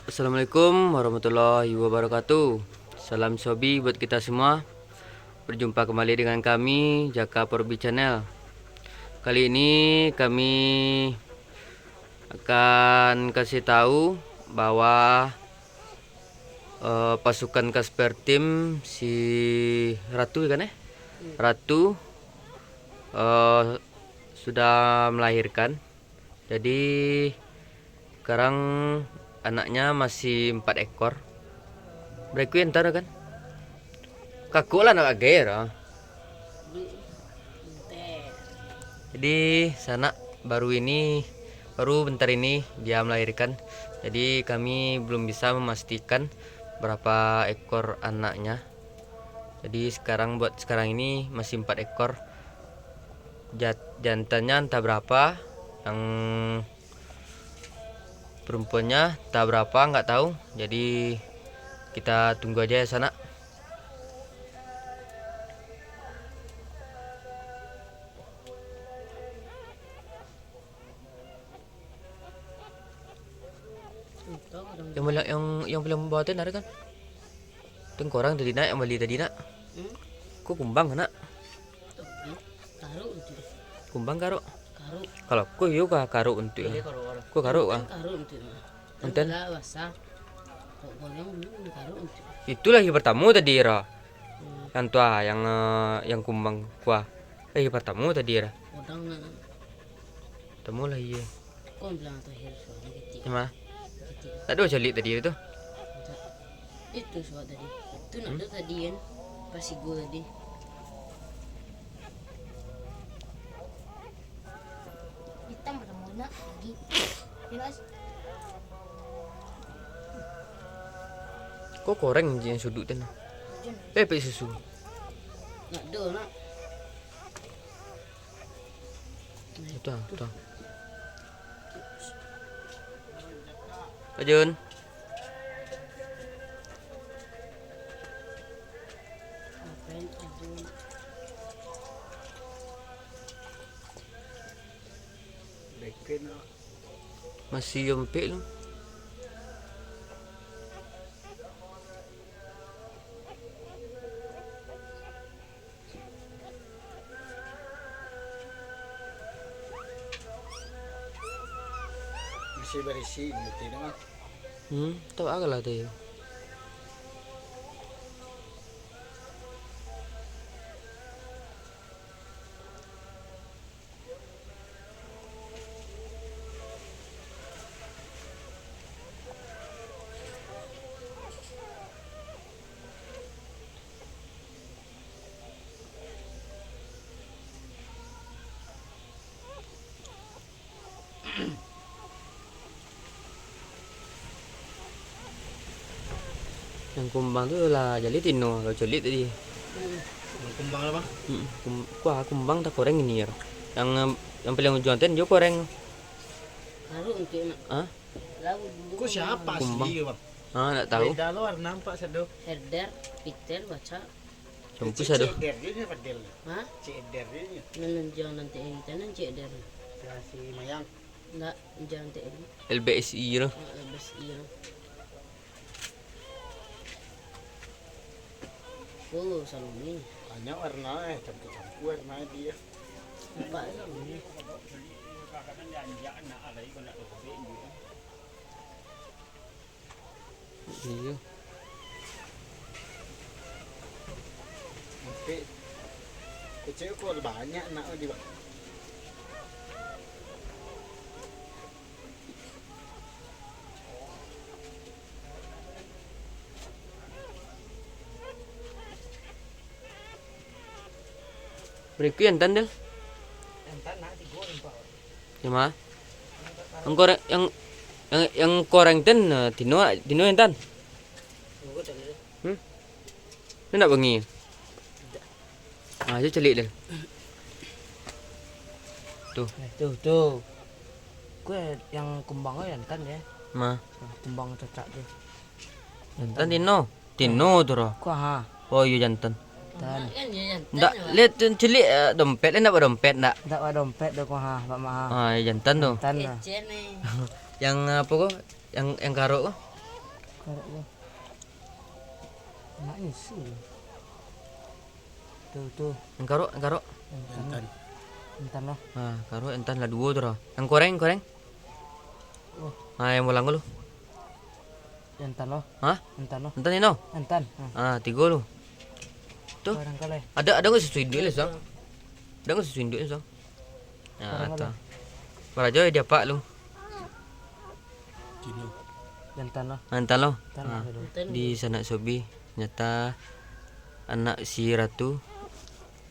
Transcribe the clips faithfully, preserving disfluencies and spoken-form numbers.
Assalamualaikum warahmatullahi wabarakatuh. Salam sobi buat kita semua. Berjumpa kembali dengan kami, Jaka Porbi Channel. Kali ini kami akan kasih tahu bahwa, eh, pasukan Kasper Team si Ratu, kan, eh? Ratu, eh, sudah melahirkan. Jadi, sekarang anaknya masih empat ekor. Berikut entar, kan? Kakuk lah nak bagai, ah. Jadi, sanak baru ini, baru bentar ini dia melahirkan. Jadi, kami belum bisa memastikan berapa ekor anaknya. Jadi, sekarang, buat sekarang ini masih empat ekor. Jat-, jantannya entah berapa, yang perempuannya entah berapa, nggak tahu. Jadi, kita tunggu aja ya, sanak. Yang bala-, yang, yang paling bawah tu nak kan? Tengkorang tadi nak, yang bali tadi nak. Hmm? Ko kumbang nak? Karuk tu. Kumbang karuk. Karuk. Kalau ko iyo kah karuk untuk. Iyo, karuk, karuk. Ko karuk kah? Karuk untuk. Enten? Lah basah. Kok goyang dulu karuk untuk. Itulah yang pertama tadi, Ra. Hmm. Yang tu ah, yang, eh, yang kumbang kuah. Eh, yang pertama tadi, Ra. Odang nak. Pertama lah, iyo. Kau bilang terakhir suara kecil. Cuma? Kecil. Tak ada calik tadi tu? Tak. Itu suara tadi. Itu nak Hmm? ada tadi kan. Pas igu tadi. Hitam pada mona lagi. Jelas. Kau koreng je yang sudut tu nah. Hujan. Pepek susu. Nak ada nak. Itu ah, itu ah. Pak Jun. Masih yompek lu. Masih barisi, ngerti dah. Hmm, tahu agak lah tu. Yang kumbang tu lah jadi tino, lah coliak tadi. Yang kumbang apa? Hmm, kum-, kuah kumbang tak koreng ini ya. Yang, em, yang paling ujung ten jo koreng. Baru untuk nak. Hah? Lalu dulu. Kok siapa asli, Bang? Ah, tak tahu. Beda lo warna nampak sado. Herder, Peter, baca. Campur sado. Cik Eder je ni, Fadil. Hah? Cik Eder je ni. Nan, nan, jangan nanti kita nan Cik Eder. Ya, si Mayang. Ndak, jangan T L. L B S I lo. Ah, L B S I lo. Oh, Salome. Banyak warna, eh, campur-campur warna dia. Nampak Salome. Iyo. Tapi kecil kok banyak nak di bawah. Berikut yang tandel. Yang mana? Yang koreng, yang, yang, yang koreng ten, eh, tino, tino yang tan. Hmm? Ni nak bengi. Ah, tu celik dia. Tuh. Eh, tuh, tuh. Kue yang kumbang tu jantan ya. Ma. Kumbang cacak tu. Jantan tino. Tino tu roh. Kue ha. Oh, iyo jantan. Jantan. Ndak, lihat tu celik, eh, dompet, lihat ndak badompet ndak? Ndak badompet tu kue ha, Pak Ma ha. Ah, iyo jantan tu. Jantan lah. Yang apa ko? Yang, yang karuk ko? Karok lo. Nak isu. Tu, tu. Nan karok, nan karok. Entan. Entan. Entan lah. Ha, karok entan lah duo tu lah. Nan koreng, koreng. Oh. Ha, nan bolang ko lo. Entan lo. Ha? Entan lo. Entan ino? Entan. Ha. Ha, tigo lo. Tu. Barangkali. Ado, ado ndak susu induak lo, Sang? Ado ndak susu induak lo, Sang? Ha, tu. Barangkali. Barajo di apak lo. Kino. Entan lo. Entan lo. Entan lo. Ha. Di sanak Sobi, nyata anak si Ratu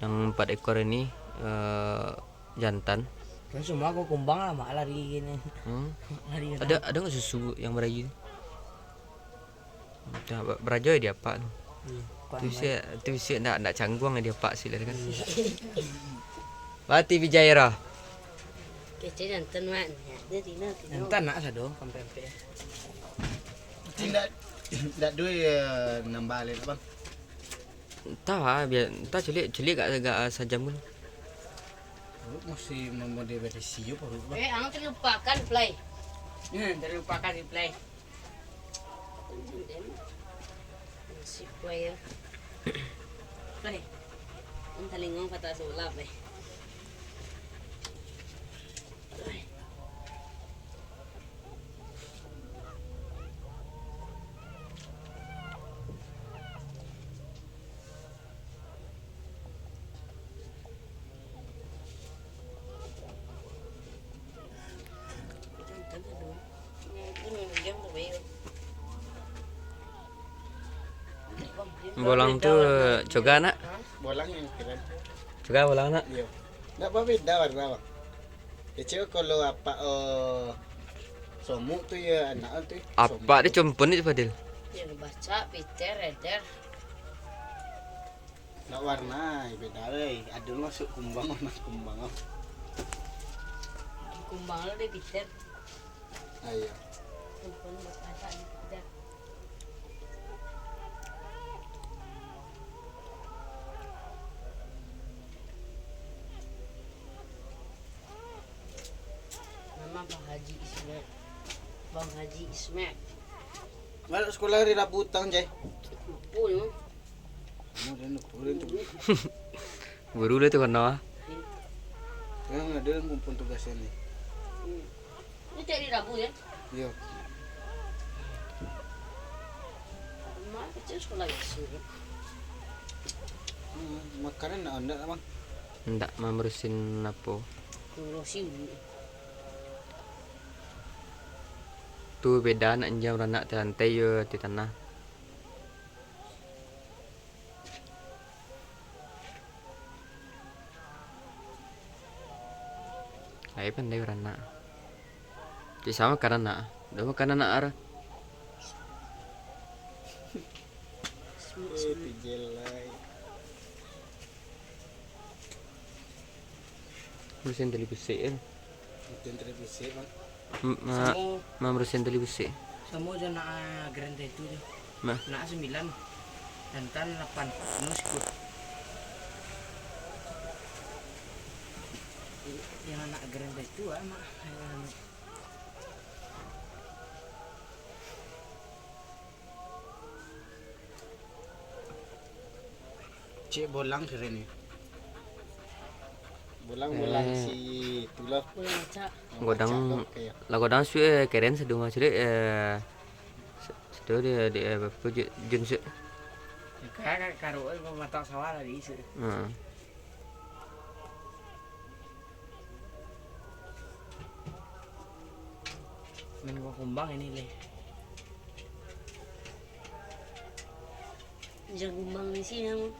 yang empat ekor ini, eh, jantan. Kan semua ko kumbang lah, mak lari gini. Hmm. Lari. Ado, ado ndak susu yang barayi tu? Dah, ba-, barajo di apak tu. Hmm. Tu bisuak, tu bisuak ndak, ndak cangguang di apak sih lah kan. Hmm. Mati bijai roh. Kecil jantan, Mak. Ya, dia Tina, Tina. Jantan nak sado, sampai-sampai. Tidak, tidak duit, eh, nambah lain, Bang. Entah lah, biar, entah caliak, caliak agak, agak sajam kan. Perut masih memodel berisi yo perut, Bang. Eh, ang terlupakan, Play. Hmm, terlupakan si Play. Si Play yo. Play. Ang talingo patah sulap, eh. Bolang tu coga nak? Bolang yang keren. Coga bolang nak? Iyo. Ndak babeda warna, Bang. Kecil kalau apak, eh, somuk tu ya anak tu. Apak dia compon ni, Fadil. Yang baca Peter, Reder. Nak warna, beda, weh. Ado masuk kumbang, warna kumbang, oh. Kumbang lo deh, Peter. Ah, iyo. Kumbang lo deh, Peter. Nama Bang Haji Ismail. Bang Haji Ismail. Baliak sekolah hari Rabu tang, Jai. Lupo yo. Guru lah tu kena. Kan ado nan kumpul tugas ni. Hmm. Ni tiap hari Rabu, yo? Iyo. Mak kecil sekolah isu. Hmm, makanan nak ndak, Bang? Ndak, mamberesin apo? Ngurusin. Tu beda nak jam ranak talantai yo di tanah. Lai pandai baranak. Cik sama kan anak. Dah makan anak ar. Itu jelai. Mesin tali besi kan. Mesin tali besi, Bang. M-, ma-, Samo. Mamberesin tali besi. Samo jo nak, ah, Grand Titan tu. Nah. Nak sambilan. Jantan lapan. Penuh sikut. Yang anak Grand Titan tu, ah, mak. Yang anak. Cik bolang keren ni. Bolang, bolang. Eh. Si tu lah. Bolang acak. Godang, acak tu, oke, ya. Lah godang su-, eh, keren sado mah, cik, eh, se-, sado dia, dia, eh, apa, Ju-, Jun su. Ka-, ka-, karuk, eh, matak sawah lah di isu. Heeh. Main kumbang ini, leh. Jan kumbang di sini, Bang.